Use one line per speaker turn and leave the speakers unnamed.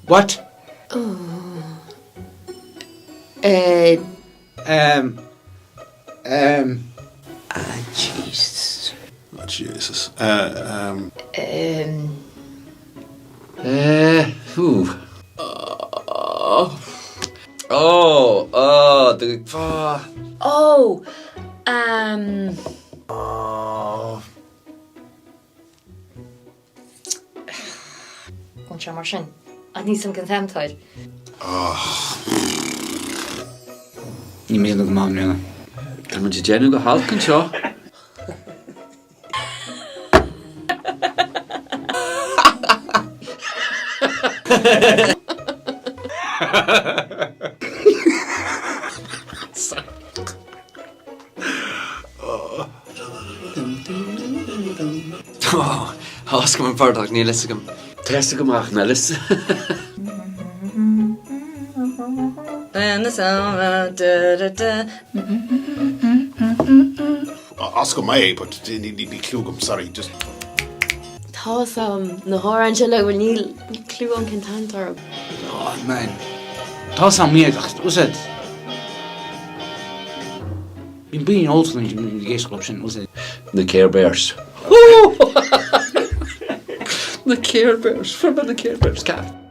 What?
Eh.
Um. Um.
Ah, Jesus.
Ah, Jesus. Uh, um.
Um.
Eh, ooh. Oh. Oh, oh, the, oh.
Oh, um.
Oh.
Bhfuil sé mar sin? Ach níl 's a'm cén t-ainm atá air.
Níl mé go maith i mbliana.
Tá muid ag déanamh go holc anseo. Tá 's agam an port ach níl fhios agam. Tá 'fhios agam ach níl fhios.
Tá 's agam é but níl clue agam, sorry, just.
Tá 's a'm na hamhráin sin like níl clue agam cén t-ainm atá orthu.
Oh man. Tá 's a'm iad ach úsáid. Bíonn daoine old ag éisteacht leo sin, úsáid.
Na Care Bears. Na Care Bears, fuair mé na Care Bears ceart.